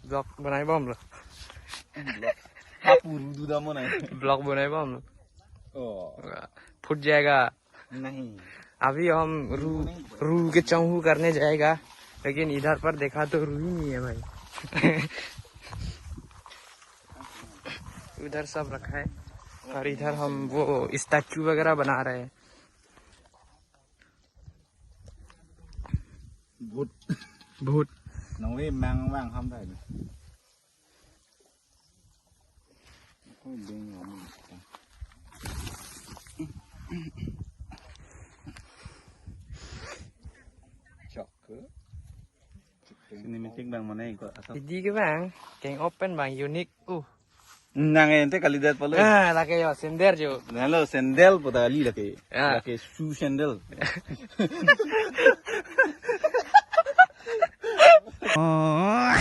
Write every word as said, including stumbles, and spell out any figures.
Vlog banai bomlo. Apuru duda mo nai. Vlog banai bomlo. Oh. फट जाएगा। नहीं। अभी हम रू, रू के चौहू करने जाएगा, लेकिन इधर पर देखा तो रू ही नहीं है भाई। उधर सब रखा है और इधर हम वो स्टैचू वगैरह बना रहे हैं। भूत। भूत। नवे mang mang ham dai. Chok. Cinematic bang mana ko asal. Jadi ke bang, keng open bang, unique. Uh. Nang ente kalidet palo. Ah, lake yo, sender jo. Nalo sandal pu ta kali lake. Ah. Lake shoe sandal. Oh.